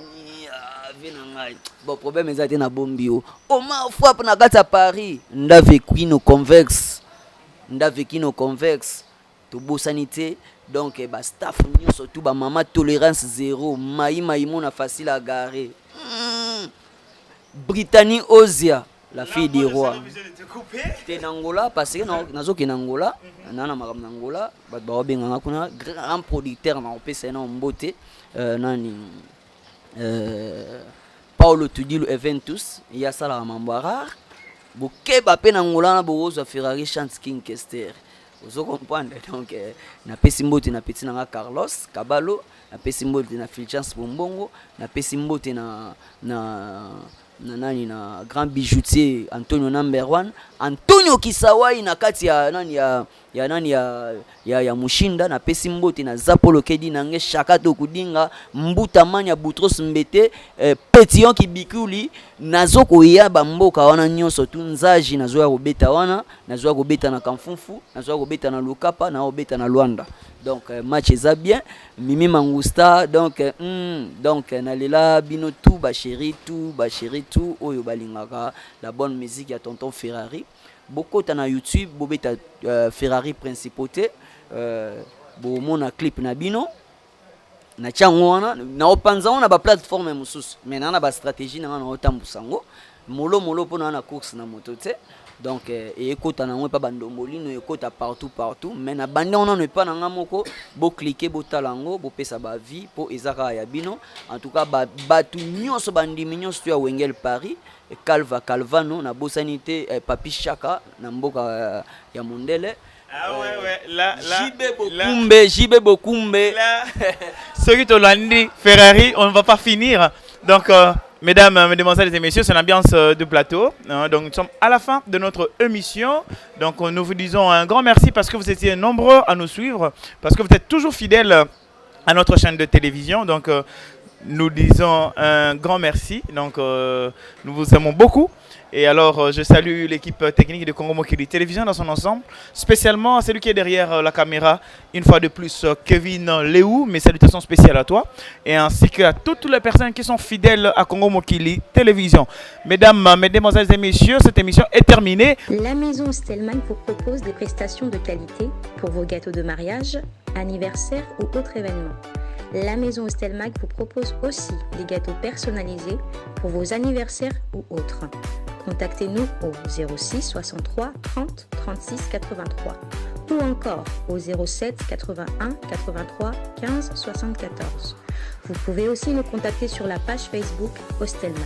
vie na ngai. Bon, problème eza te, nabombi yo Omar Frappe na kati ya Paris, Ndave Quino Convex, Ndave Quino Convex, tobosani te. Donc ba staff nyonso tu, ba mama tolérance zéro, mai maimona facile à garer, Brittany Ozia, la fille du roi te na Angola, parce que nazokende Angola na makambo na Angola, bato baobenganga kuna. Grand producteur na kopesa ye na mbote, nani, Paulo Tudilu Eventus, ye asalaka mambo ya rare. Bokeba mpe na Angola na bokozwa Ferrari Chante King Kester, ozo comprendre. Donc napesi mbote na petit na nga Carlos Kabalo, napesi mbote na Fulgence Bombongo, napesi mbote na nani, na grand bijoutier Antonio number one, Antonio Kisawai na kati ya nani ya nani ya Mushinda. Napesi mbote na Zapolo Kedi nange Shaka Tokudinga Mbuta Manya Boutros Mbete, Pétillon Kibikuli. Nazokoya bamboka wana nyonso tu nzaji, nazoya kobeta wana, nazoya kobeta na Kamfumfu, nazoya kobeta na Lukapa, nazo na Luanda. Donc match eza bien. Mimi Mangusta, donc donc nalela bino tout, bachéri tout, bachéri tout oyo balingaka la bonne musique ya tonton Ferrari. Bokota na YouTube, bobeta Ferrari Principauté, bomona clip na bino. Natia yango wana, naopanza yango na baplateforme mosusu, mais naa na bastratégie na nga, naotambusa yango molo molo mpo naa na course na moto te. Donc ekota nango epa bandombolino, ekota partout partout, mais na bandi yango nano epa na nga moko. Bocliquer, botala yango, bopesa baavis mpo eza kaka ya bino. En tout cas bato nyonso bandimi nyonso to ya Wengel Paris, Calva Calvano, nabosani te Papi Shaka na mboka ya mondele. Ah ouais, là, là, JB Bokumbe, JB Bokumbe. Là, ceux qui ont Ferrari, on ne va pas finir. Donc, mesdames, mesdemoiselles et messieurs, c'est l'ambiance de plateau, hein. Donc, nous sommes à la fin de notre émission. Donc, nous vous disons un grand merci parce que vous étiez nombreux à nous suivre, parce que vous êtes toujours fidèles à notre chaîne de télévision. Donc, nous disons un grand merci. Donc, nous vous aimons beaucoup. Et alors, je salue l'équipe technique de Congo Mokili Télévision dans son ensemble, spécialement celui qui est derrière la caméra, une fois de plus, Kevin Léou. Mes salutations spéciales à toi, et ainsi qu'à toutes les personnes qui sont fidèles à Congo Mokili Télévision. Mesdames, Mesdemoiselles et Messieurs, cette émission est terminée. La maison Stellman vous propose des prestations de qualité pour vos gâteaux de mariage, anniversaire ou autres événements. La maison Stelmag vous propose aussi des gâteaux personnalisés pour vos anniversaires ou autres. Contactez-nous au 06 63 30 36 83 ou encore au 07 81 83 15 74. Vous pouvez aussi nous contacter sur la page Facebook Hostelmac.